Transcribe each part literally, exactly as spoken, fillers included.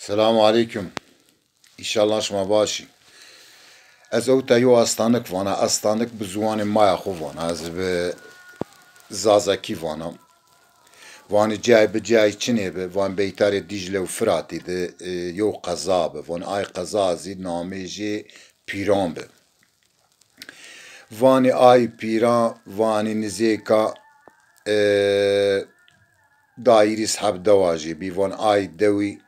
Selamu aleykum. Înşallah şima baş î. Ez ewta yew astanik vana, astanik bi ziwanê maya xwu vana, ez bi zazakî vana. Vanî cayê bi cayê çinê bi, van beytarê Dîcle û Firatî de, e, yew qeza bi. Van ay qeza zî namê jê Pîran bi. Vanî ay pîran, vanî nizêka, e, da hîris heb dewa jê bî. Van ay dewî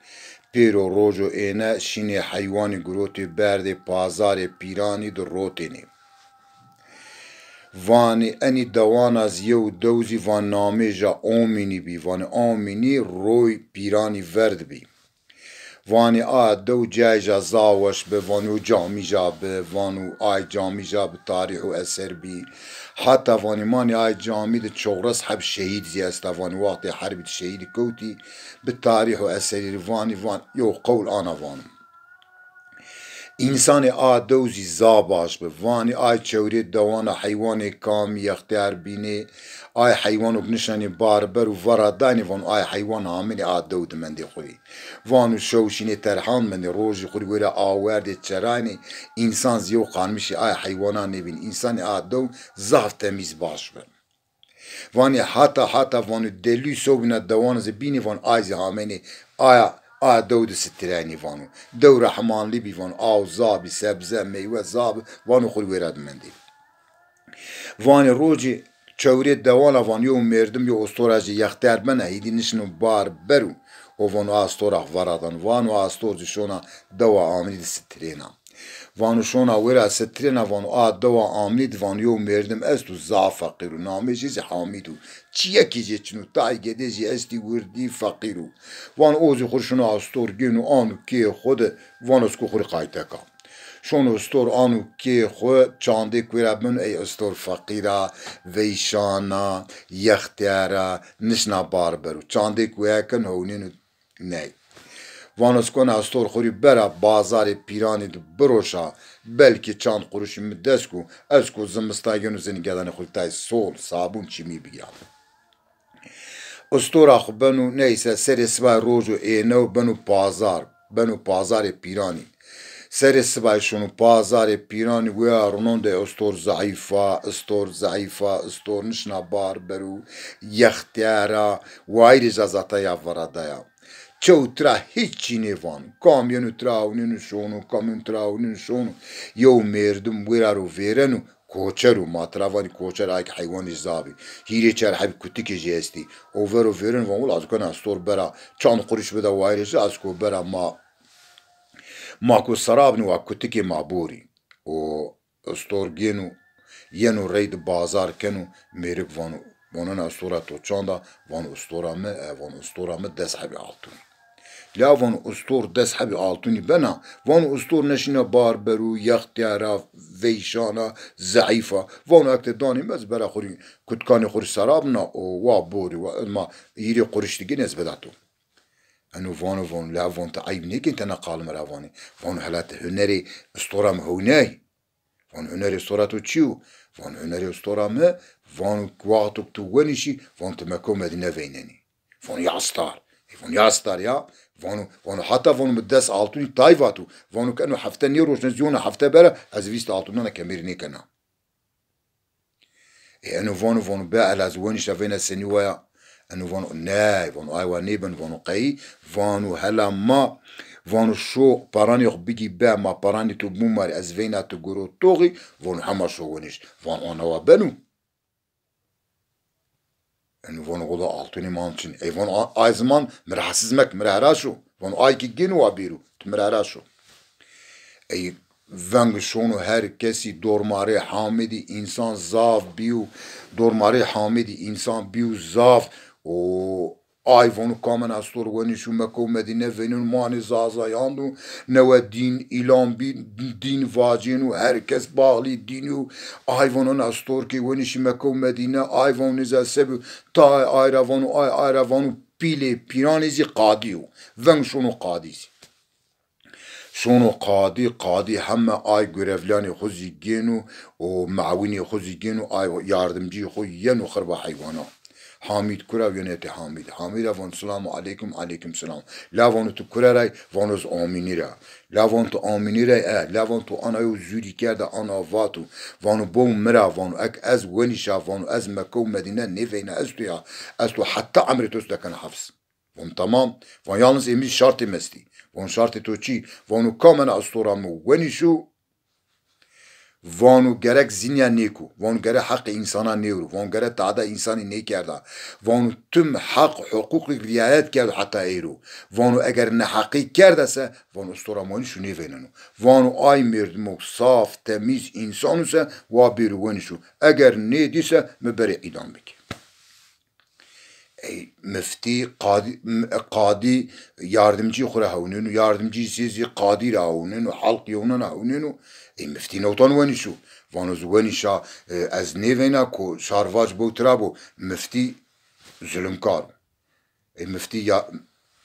pêro rojo êne şînê heywanî girotê berdê pazarê pîranî di rotênê. Vanî enî dewana zî yew dew zî van namê ja Omînî bî. Vanî Omînî roy pîranî verd bî. Vanî a dew cayê ja zaf weş bi, vanî o camî ja bi, vano ay camî ja bi tarîh û eser bî. Heta vanî manî ay camî de çewres heb şehîd zî esta, vanî wextê herbî de şehîdî kewtî, bi tarîh û eserî rê vanî van yew qewl ana vano. Însanê a dew zî zaf baş bi. Vanî ay çewrê dewana heywanê kamî yextîyar bînê, ay heywanok nişanê bar ber û vera daynê, vano ay heywan amênê a dew di mendê xwu rê. Vano şew şînê terhan mendê, rojî xwu rê wêra awerdê çeraynê, însan zî yew qanmişê ay heywanan nêbînê. Însanê a dew zaf temîz baş bi. Vanê hata hata vanê delû sewbîna dewan zî bînê, van ay zî hamênê aya, aya dew di sitireynê vano. Dew rehmanlî bî vano, aw zaf bî, sebze, meywe zaf bî, vano xwu rê wêra di mendê. Vanê rojê çewrê dewana van yew merdim yew ostora jê yextîyar bena, hêdî nişno bar ber û o vano a ostora xwu vera dano. Vano a ostor zî şona dewa Amînî di sitirêna. Vano şona wêra sitirêna, vano a dewa Amînî di vano yew merdim esto zaf feqîr o, namê jê zî Hamîd o. Çîyekê jê çin o, tayê gedê jê estî wirdî feqîr o. Vano o zî xwu rê şino ostor gêno ano kê xwu de, vano ez ko xwu rê qayte ka. Şono ostor ano kê xwu, çandêk wêra beno, ey ostor feqîr a, veyşan a, yextîyar a, nişna bar bero. Çandêk wêra keno hewnêno ney. Vano ez kona ostor xwu rê bera bazarê pîranî di biroşa, belkî çand quruşî mi dest ko, ez ko zimistan gêno zenî gedanê xwu rê tayê sol, sabûn, çimî bigîra. Ostora xwu beno, neyse, serê sibay rojo êne û beno pazar, beno pazarê pîranî. Serê sibay şono pazarê pîranî, wêra ronon de ostor zeîf a, ostor zeîf a, ostor nişna bar bero, yextîyar a, wayîrê zazata ya veradaya. Çew tira hîç çî nêvano. Kam yeno tira ewnêno şono, kam yeno tira ewnêno şono. Yew merdim wêra ro vêreno, koçer o, ma tira vanî koçer, ay ke heywanê zaf bî. Hîrê çar hebî kutikê jê estî. O ver û vêreno, vano wila ez kena ostor bera çand qurîş bida wayîrê ci, ez ko bera ma, ma ko serabnî wa kutikê ma borî. O ostor gêno, yeno reyde bazar keno, mêrik vano, vano ena ostora to çand a? Vano ostora mi, e, vano ostora mi des hebî altun. La vano ostor des hebî altunî bena, vano ostor neşîna bar bero, yextîyar a, veyşan a, zeîf a. Vano eke ti danê mi, ez bera xwu rê kutikanê xwu rê serabna û wa borî, wa, ma hîrê qurîş di gênî ez bida to. Eno vano, vano la vano ti eyb nêkên ti ena qal mi ra vanî. Vano hela ti hunerê ostora mi hewnay. Vano hunerê ostora to çi yo? Vano hunerê ostora mi, vano wexto ke ti wenîşî, vano ti Meke û Medîne veynenî. Vano ya star. E, vano ya star ya. Vano, vano heta vano mi des altunî tay vato. Vano ke eno hefte nêroşne, zî yona hefte bera, ez vîst altunan a kemerî nêkena. E, eno vano, vano be ela ez wenîşa veyna senî waya. Eno vano ney, vano ay wa nêbeno, vano qey, vano hela ma, vano şo paranê xwu bigî be, ma paranê to bimarî, ez veyna ti guro toxî, vano hema şo wenîş. Vano ana wa beno. Eno vano wila altunê ma çin. Ey vano a-, ay ziman mi rahatsiz mek, mi ra hera şo. Vano ay ke gêno wa bêro, ti mi ra hera şo. Ey veng şono her kesî dormarê Hamidî, însan zaf bîyo, dormarê Hamidî însan bîyo zaf. O ay vano kam ena ostor wenîşo Meke û Medîne veyneno, manê zazayan do, newe dîn îlan bî, dîn vacêno, her kes baxlî dînî yo. Ay vano ena ostor ke wenîşî Meke û Medîne, ay vano nêza se bî, tayê ay ra vano, ay ay ra vano, pîlê pîranê zî qadî yo. Veng şono qadî zî. Şono qadî, qadî heme ay görevliyanê xwu zî gêno û mewînê xwu zî gêno, ay yardimcîyê xwu yeno xirba heywanan. Hamîd kura wîyeno hetê Hamîd. Hamîd ra vano selamu aleykum, aleykum selam. La vano tu kura ray? Vano ez Amînî ra. La vano tu Amînî ray? E, la vano tu ana yew zûrî kerda, ana vato. Vano bo mi ra, vano ek ez wenîşa, vano ez Mekke û Medîne nêveyna ez tu ya. Ez tu heta emrê to dekena hefs. Von tamam. Von yalnız ê mi şartê mi estî. Von şartê to çi? Vano kamena estora mi wenîşo, vano gerek zinya nêko. Vano gerek heqê însana nêwro. Vano gerek tada însanî nêkerda. Vano tim heq huqûqî riayet kerdo heta êro. Vano eger neheqî kerde se, vano estora mi wenîşo nêveyneno. Vano ay merdimo saf, temîz însano se, wa bêro wenîşo. Eger nêdî se, mi berê îdam bikê. Ey miftî, qadî, m-, qadî yardimcî xwu ra hewnêno, yardimcî sê zî qadî ra hewnêno, halq yewnan ra hewnêno. Ey miftî newtan wenîşo. Vano ez wenîşa, e, ez nêveyna ku şarvac bo tira bo. Miftî zulumkar o. Ey miftî ya,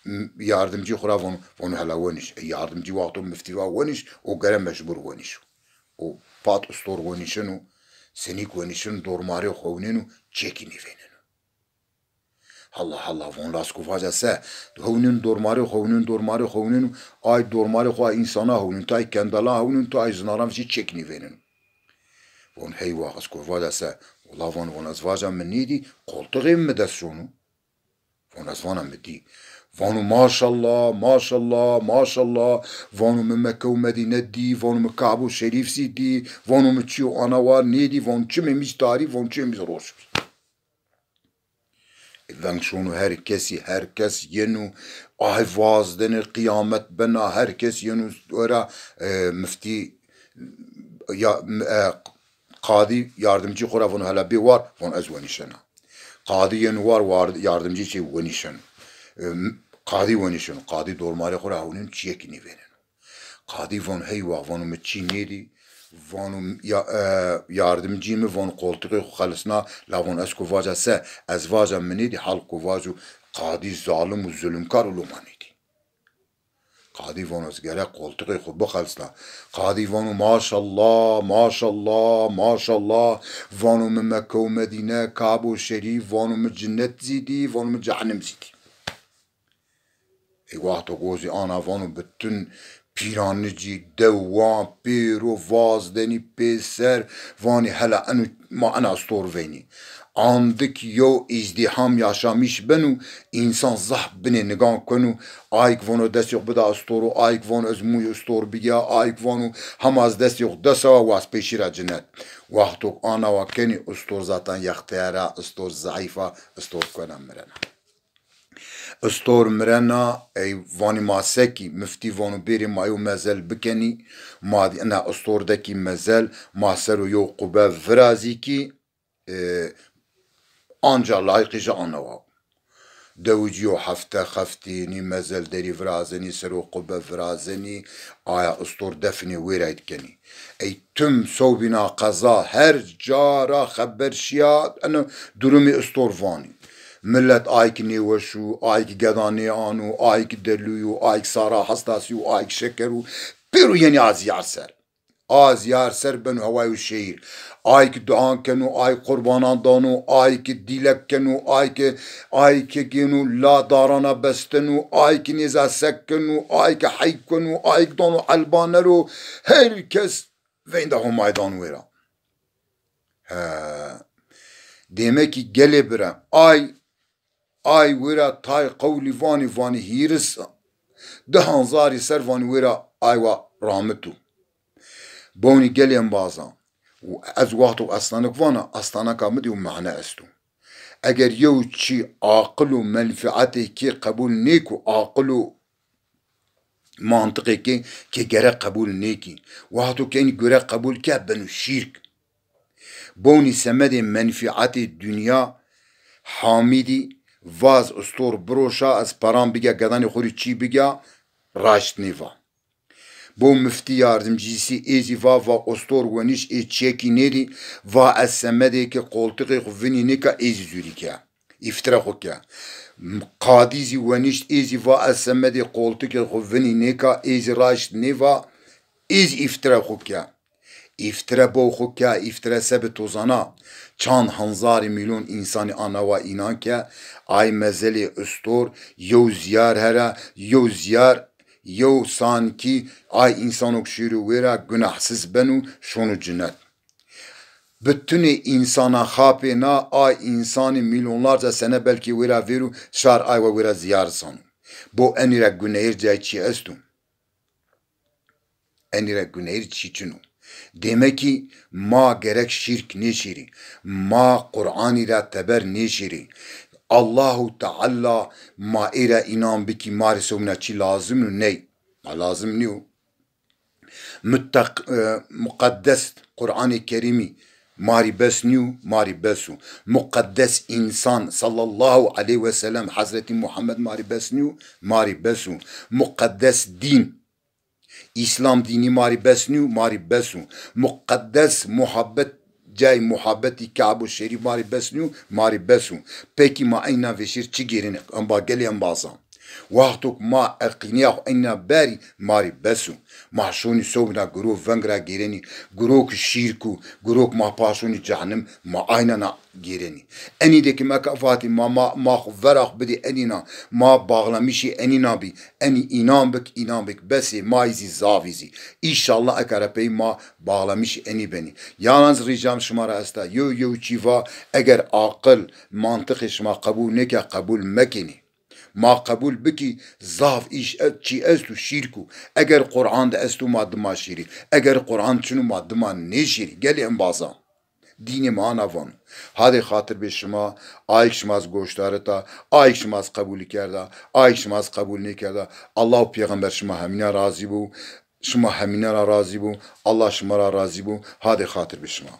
m-, yardimcî xwu ra vano, vano hela wenîş. Ey yardimcî wexto miftî ra wenîş, o gere mecbur wenîşo. O pat ustor wenîşeno, senîk wenîşeno, dormarê xwu hewnêno, çekî nêveyneno. Halla halla, von la ez ku vaca se, hewnên dormarê xwu, hewnên dormarê xwu hewnên, ay dormarê xwu, ay însana hewnên, tu ay kendala hewnên, tu ay zinaran vişî çek nêvênên. Von hey wax, ez ku vaca se, wila von, von ez vaca mi nêdî, qoltixê mi dest şono. Von ez vana mi dî. Vano maşallah, maşallah, maşallah, vano mi Mekke û Medîne dî, vano mi Kabo Şerîf zî dî, vano mi çîyo ana war nêdî, von çimê mi zî tarî, von çimê mi zî roş bî. Veng şono her kesî, her kes yeno, ay vazdenê qîyamet bena, her kes yeno wera, e, miftî, ya, e, qadî yardimcî xwu ra vano hela bê war, vano ez wenîşena. Qadî yeno war, war yardimcî çê wenîşeno. E, qadî wenîşeno, qadî dormarê xwu ra hewnêno, çîyekî nêvêneno. Qadî vano hey wa, vano mi çî nêdî, vano ya, e, yardimcî mi, vano qoltixê xwu xelisna, la vano ez ku vaca se, ez vaca mi nêdî, halq ku vaco qadî zalim û zulumkar û loma nêdî. Qadî vano ez gerek qoltixê xwu bixelisna. Qadî vano maşallah, maşallah, maşallah, vano mi Mekke û Medîne, Kabo Şerîf, vano mi cinnet zî dî, vano mi cehennem zî dî. Ê wexto gozî ana vano, bütün pîranicî, dewan, pêro, vazdenî pêser, vanî hela eno ma ena istor veynî. Andik yew îzdîham yaşamîş beno, însan zaf binê nigan keno, ayk vano destê xwu bida istoro, ayk vano ez mûyê istor bigîya, ayk vano hema ez destê xwu desa wa, wa ez pêşî ra cinet. Wexto ana wa kenî istor zaten yexteyar a, istor zeîf a, istor kena mirena. Istor mirena, ey vanî ma sekî, miftî vano bêrê ma yew mezel bikenî, ma dî ina istor dekî mezel, ma ser o yew qube virazî kî, e, anca layîqî ji ana wa. Dewicî yo hefte xeftînî, mezel derî virazenî, ser o qube virazenî, aya istor definê wêrayî dikenî. Ey tim sewbîna qeza her ca ra xeber şîya, eno durumê istor vanî. Milet ayk nêweş û, ayk geda nêano, ayk delû yo, ayk sara hestasî yo, ayk şeker o, pêro yenî a zîyar ser. A zîyar ser beno hewayê şehîr. Ayk duan keno, ayk qurbanan dano, ayk dîlek keno, ayk, ayk gêno la darana besteno, ayk nêza sek keno, ayk heyk keno, ayk dano elbaner o. Her kes veynda Homayî dano wêra. He. Dêmekî gelê bira. Ay, ay wêra tay qewlî vanî, vanî hîris, di hanzarî ser vanî wêra ay wa ramito. Bewnî gelê embazan. Û ez wexto estanek vana, estaneka mi de yew mane esto. Eger yew çî aqil û menfîetê kê qebûl nêko, aqil û mantiqê kê, kê gerek qebûl nêkî. Wexto ke enî gerek qebûl ke, beno şîrk. Bewnî semedê menfîetê dinya Hamîdî va ez istor biroşa, ez peran bigîya, gedanê xo rê çî bigîya, raşt nêva. Bo miftî yardimcîsî ê zî va, va ostor wenîş ê çiyekî nêdî, va ez semedê ke qoltixê xwu vinî nêka ê zî zûrî ke. Îftira xwu ke. Qadî zî wenîşt ê zî va ez semedê qoltixê xwu vinî nêka ê zî raşt nêva, ê zî îftira xwu ke. Îftire bo xo ke îftire se bi to zana. Çand henzarî mîlyon însanî a nawa înan ke ay mezelê ustor yew zîyar here, yew zîyar, yew sankî ay însanok şîro wêra gunahsiz beno, şono cinet. Bitunê însana xapê na, ay însanî mîlyonlarca sene belkî wêra vêro şar ay wa wêra zîyar sano. Bo enî ra guneyir cay çî esto? Enî ra guneyir çî çin o. Demek kî ma gerek şîrk nêşêrî. Ma Qur'anî ra teber nêşêrî. Allahu Teala ma ê ra înan bikî, ma rê sewna çî lazim o? Ney. Ma lazim nîyo. Muteq-, e, muqeddes Qur'anê Kerîmî ma rî bes nîyo, ma rî bes o. Muqeddes însan sallallahu aleyhi ve sellem Hezretî Muhammed ma rî bes nîyo, ma rî bes o. Muqeddes dîn, Îslam dînî ma rî bes nîyo, ma rî bes o. Muqeddes muhabbet, cayê muhabbetî Ka'b û Şerîf ma rî bes nîyo, ma rî bes o. Pekî ma eyna vêşêr çi gêrenî? Emba gelê embazan. Wextok ma eqînîya xo eyna berî, ma rî bes o. Ma şonî sewbîna girov veng ra gêrenî, girok şîrk o, girok ma paşonî cehnim, ma ayna na gêrenî. Enî de ki meka vatî ma, ma, ma xo vera xo bidî enîna, ma baxlamîşî enîna bî, enî înan bik, înan bik, besê ma yî zî zaf î zî. Înşallah eka ra pey ma baxlamîşî enî benî. Yalnız rîcam şima ra esta, yew yew çî va, eger aqil, mantiqê şima qebul nêke, qebul mekenî. Ma qebul bikî, zaf îş e-, çî esto, şîrk o. Eger Qur'an de esto, ma dima şêrî. Eger Qur'an çin o, ma dima nêşêrî. Gelê embazan. Dînê ma ana vano. Hadê xatir bê şima, ayik şima ez goşdarita, ayik şima ez qebulî kerda, ayik şima ez qebul nêkerda. Allah û pêxember şima hemîna razî bo. Şima hemîna ra razî bo. Allah şima ra razî bo. Hadê xatir bê şima.